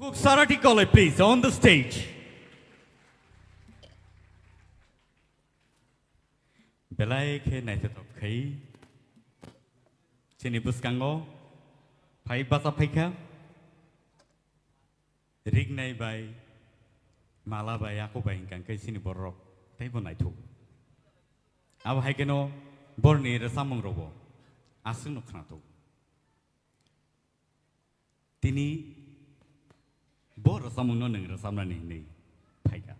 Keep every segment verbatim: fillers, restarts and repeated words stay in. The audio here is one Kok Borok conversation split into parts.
Kuk Sarati Koloi, please, on the stage. Belai khe naithothok khai chini bwskango phai bacha phaikha. Rignai bai, mala bai, ako bai hingkha khe chini borok teibo naithok. Abo hai kheno borni rwchapmung rokbo aswkno khwnathok. Tini bo rwchapmungno nwng rwchapnani hinwi phaikha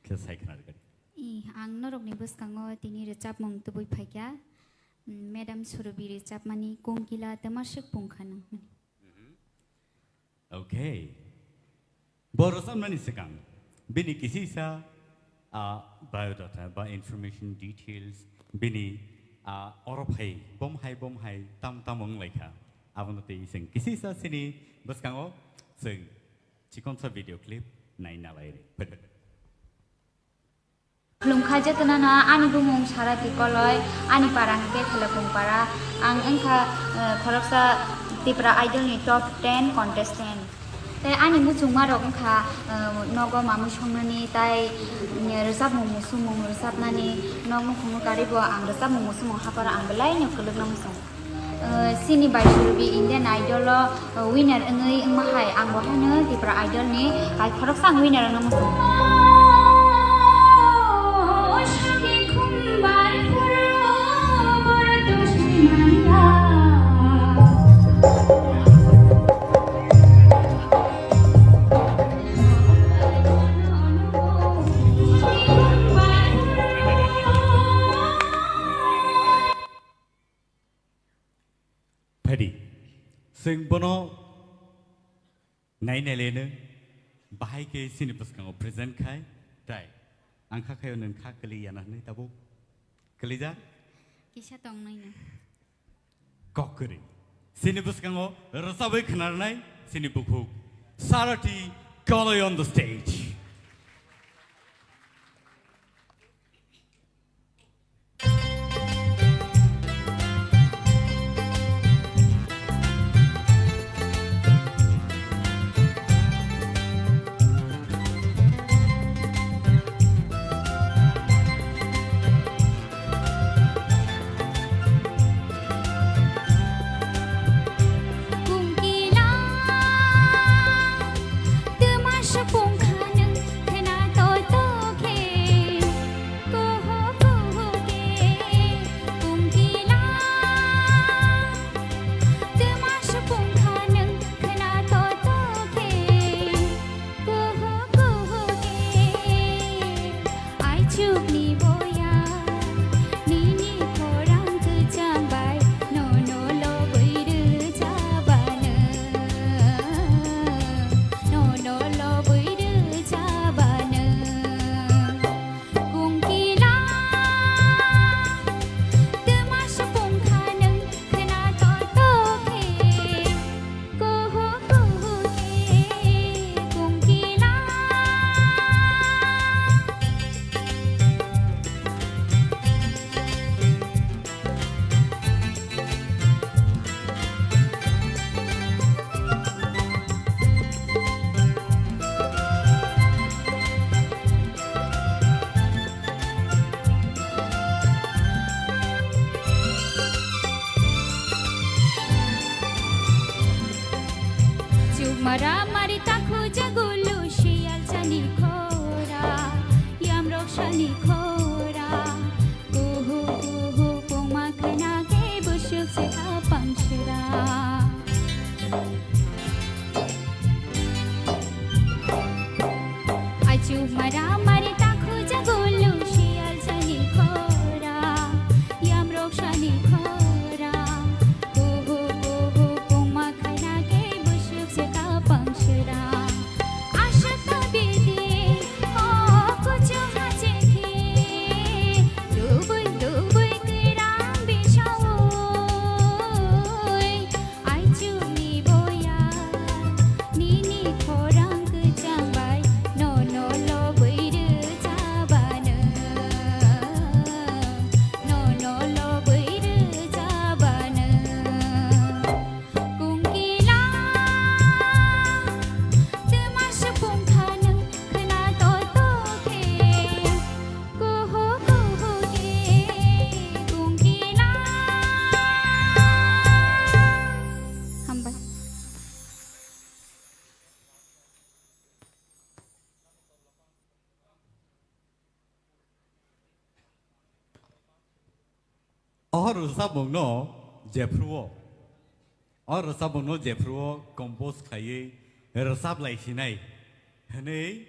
khe sai khna rwgadi. I, ang norokni bwskango tini rwchapmung tubui phaikha. Mm, Madam Surubi rwchapmani Kongkila Twmaswk Pungkha Nwng. Okay. Bo rwchapnani swkang bini kisisa, ah, biodata ba information details bini, ah, oro phai bom hai bom hai tam tam wng lai kha. Abono tei chwng kisisa chini bwskango chwng chikonsa video clip naina lai rw. Khulumkha jotono no, ani bumung Sarati Koloi, ani para hwnkhe Khelokung para. Ang wngkha, eh, khoroksa Tipra Idol ni top ten contestant. Tei ani muchungma rok wngkha, eh, nogo mamui songnani, tai, eh, rwchapmung musumung rwchapnani, nok nukhungo karwi bo ang rwchapmung musumung haparo ang belai no kwlwkna muchung. Eh, chini bai Surubi Indian Idol o, eh, winner wngwi wngma hai, ang bo haino Tipra Idol ni kai khoroksa ang winner wngna muchung. Phaidi, chwng bono nai nai leno bahai khe chini bwskango present khai, tai ang kha khayo nwng kha kwlwi yana hwnwi tabuk kwlijak? Kisa tong nai no. Kok kwrwi. Chini bwskango rwchabwi khwnarnai chini bukhuk Sarati Koloi on the stage. Aichukni boya, nini khorang kwchang bai, nono lobwi rwchabano, nono lobwi rwchabano. Kungkila, twma supung khanung khna to to khe. Kuhu kuhu khe kungkila. Chukmara mari takhu jagulu siyal chani khora, yamrok sani khora. Kuhu kuhu pungma khna khe busuk se apang sera. Achu mara mari takhu jagulu siyal sani khora, yamrok sani khora. Kuhu kuhu pungma khaina khe busuk se kapang sera. Asha ta bidi o kuchu hache khe, dubui dubui kiram bisaui. Aichukni boya, nini khorang kwchang bai, nono lobwi O rwchapmungno jephru-o, o rwchapmungno jephru-o compose khlaiwi rwchap lai sinai hwnwi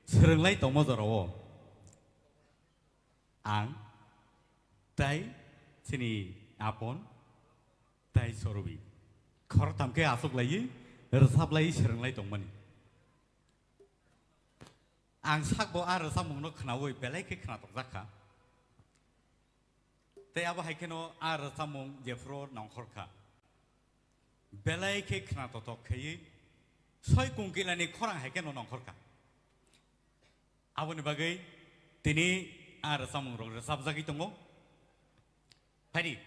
swrwnglai tongma jorao ang tei chini apon tei Sorobi khoroktham khe achuk laiwi rwchap laiwi swrwnglai tongmani. Ang sakbo a rwchapmungno khnaui belai khe khnatok jak kha. Tei abo hai kheno a rwchapmung jephru nongkhor kha. Belai khe khna totok khaiwi soi kungkilani khorang hai kheno nongkhor kha. Aboni bagwi tini a rwchapmung rok rwchapjagwi tongo. Phaidi,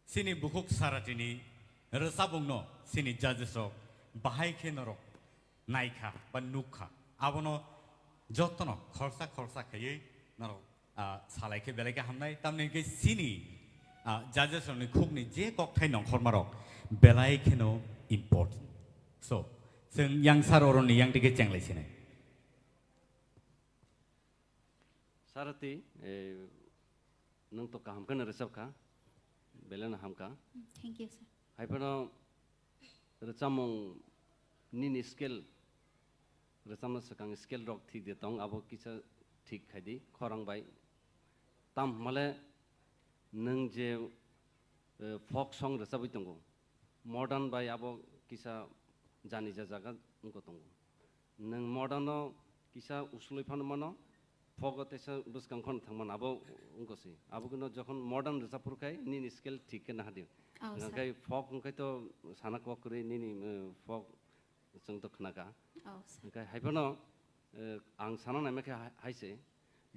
chini bukhuk Saratini rwchapmungno chini judges rok bahai khe norok naikha ba nukha. Abono jotono khorsa khorsa khaiwi norok, ah, salai khe belai khe hamnai. Tamni hwnkhe chini, ah, judges rokni khukni je kokthai nongkhorma rok belai kheno important. So, chwng yang sir oroni yang dike chenglai sinai. Sarati, eh, nwng to kaham kheno rwchap kha, belai no ham kha. Mm, thank you, sir. Hai phano rwchapmung nini scale, rwchapna swkang scale rok thik de tong, abo kisa thik khai di, khorang bai. Tam hwnmale nwng je, eh, folk song rwchabwi tongo, modern bai abo kisa jani ja jaga wngkha tongo. Nwng modern no kisa usulwi phano mano, folk o teisa bwskang khon thangmano abo wngkha se. Abo khe no jokhon modern rwchap phuru khai nini scale thik khe naha di. Oh, sir. Hwnkhe folk hwnkhe to sana kok kwrwi nini, eh, folk chwng to khna kha. Oh, sir. Hwnkhe hai phano, eh, ang sana naima khe hai, hai se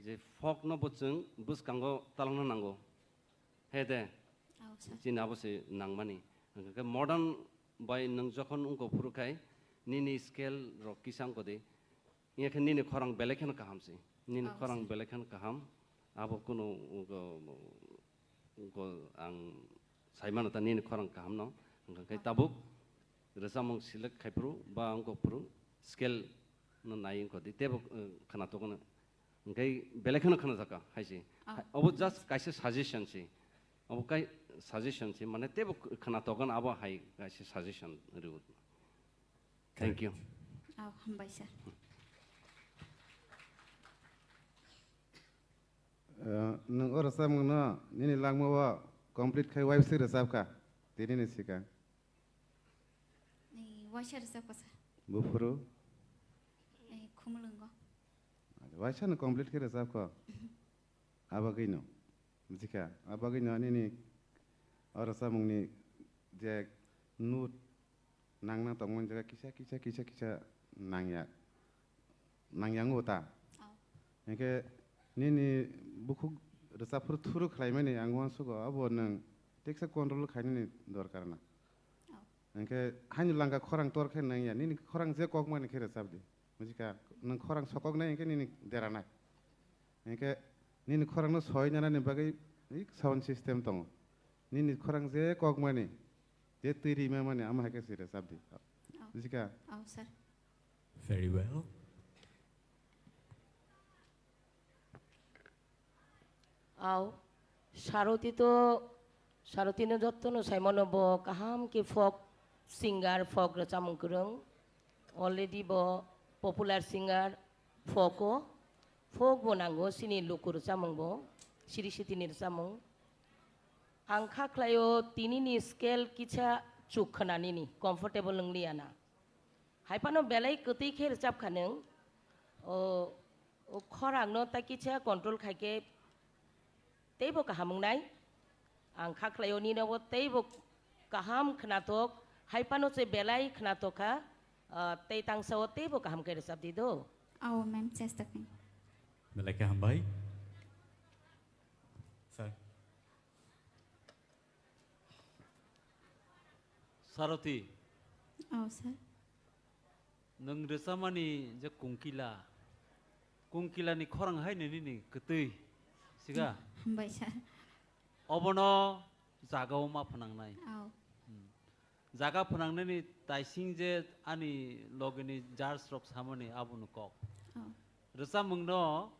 je folk no bo chwng bwskango talangna nango. He de. Oh, sir. Chini abo se nangmani. Hwnkhe modern bai nwng jokhon wngkha phuru khai nini scale rok kisa wngkha di. Wngya khe nini khorang belai kheno kaham se. Nini Oh, khorang sir. Belai kheno kaham. Abo kunu wngkha, wngkha ang saimano ta nini khorang kaham no. Hwnkhe Oh. Tabuk rwchapmung select khai phuru ba wngkha phuru scale no nai wngkha di. Tebo, eh, khna tokno. Hwnkhe belai kheno khna jaka hai se. Oh. Hai, obo just kaisa suggestion se. Obo kai suggestion se. Mane tebo khna tokno abo hai kaisa suggestion rw. Thank you. Oh, hambai sir. Eh, nwng o rwchapmungno nini langmao complete khai waibsi rwchap kha, tini ni swkang. Ni waisa rwchap kha sir. Buphuru? Ni khumulwngo. Waisa no complete khe rwchap kho. Abagwino. Bujikha, abagwino nini o rwchapmungni je note nangna tongmani jaga kisa, kisa, kisa, kisa nangya, nangya wngo ta? Oh. Hinkhe nini bukhuk rwchapphuru thuru khlaimani ang uansugo, abo nwng teksa control khainani dorkar na. Oh. Hinkhe haini langka khorang tor khe nangya, nini khorang je kokmani khe rwchapdi. Bujikha, nwng khorang sokoknai hinkhe nini deranai. Hinkhe nini khorangno soi nanani bagwi sound system tongo. Nini khorang je kokmani, je twi rimamani, amo hai khe se rwchapdi. Oh. Bujikha? Oh, sir. Very well. Au, Saroti to, Saroti no jotto no saimano bo kaham khe folk singer, folk rwchapmung kwrwng. Already bo popular singer, folk o, folk bo nango, chini luku rwchapmung bo, siri sitini rwchapmung. Ang kha khlaio tini ni scale kisa chuk khna nini, comfortable wng liya na. Hai phano belai kwtwi khe rwchap kha nwng. O, o khorang no ta kisa control khai khe teibo kaham wngnai. Ang kha khlaio nini bo teibo kaham khnathok, hai phano se belai khnathok kha, ah, tei tangsa o teibo kaham khe rwchap di do. Oh, ma'am, chesta khain. Belai khe hambai. Sir. Saroti. Oh, sir. Nwng rwchapmani je kungkila, kungkilani khorang hai nini ni kwtwi, siga? Hambai, sir. Obono jagao ma phnangnai. Oh. Hmm. Jaga phnangnani taising je ani logini judge rok samani abono kok. Oh. Rwchapmungno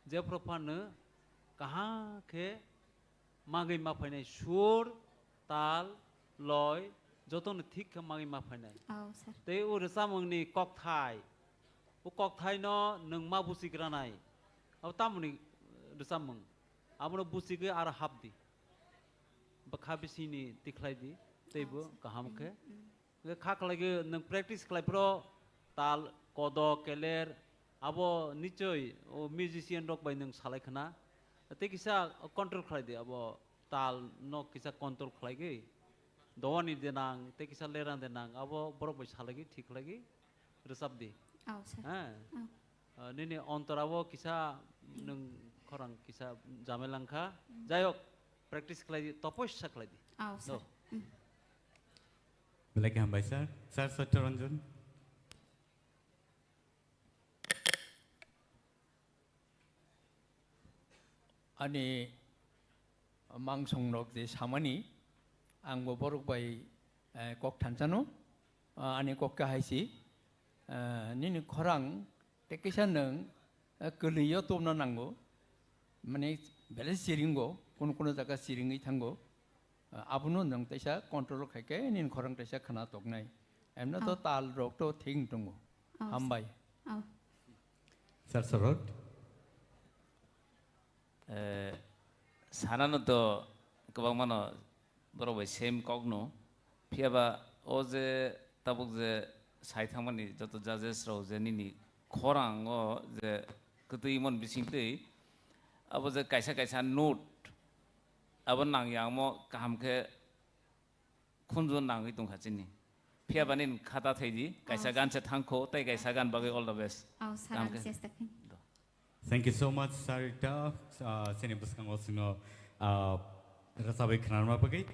jephru phano kaham khe Magwi ma phainai sur, tal, loi, jotono thik khe magwi ma phainai. Oh, sir. Tei o rwchapmungni kokthai, o kokthaino nwng ma buchigranai. Abo tamoni rwchapmung? Abono buchigwi aro hap di. Bwkha bisingni tikhlai di, teibo kaham khe. Hwnkhe kha khlaigwi nwng practice khlai phro tal, kodo, keler, abo nichoi o musician rok bai nwng salai khna. Tei kisa control khlai di, abo tal no kisa control khlaigwi. Dowani de nang, tei kisa lerang de nang, abo borok bai salaigwi thik khlaigwi rwchap di. Oh, sir. Ha? Oh. Ah, nini ontorabo kisa nwng khorang kisa jamai langkha. Jai hok, practice khlai di, topoisa khlai di. Oh, sir. Do. Mm. Belai khe hambai, sir. Sir Satya Ranjan. Ani mangsong rok je samani, ang bo borok bai, eh, kok thanchano, ah, ani kok khe hai si, eh, nini khorang tei kisa nwng, eh, kwlwi o tubna nango, mane belai siringo, kuno kuno jaga siringwi thango, eh, abono nwng teisa control khai khe nini khorang teisa khna toknai. Emno to Oh. tal rok to thik tongo. Oh, Hambai. Oh. Sir Sorot. Eh, sanano to kwbangmano borok bai same kokno. Phiya ba o je tabuk je sai thangmani joto judges rok je nini khorang o je kwtwi mon bising twi abo je kaisa kaisa note abo nang yangmo kaham khe khunju nangwi tongkha chini. Phiya bani khata thai di, kaisa Oh. gan se thangkho, tei kaisa gan bagwi all the best. Oh, sir, Kaham ang khe. chesta khin. Do. Thank you so much, Sarita. Ah, chini bwskango chwngno, ah, rwchabwi khnarma bagwi.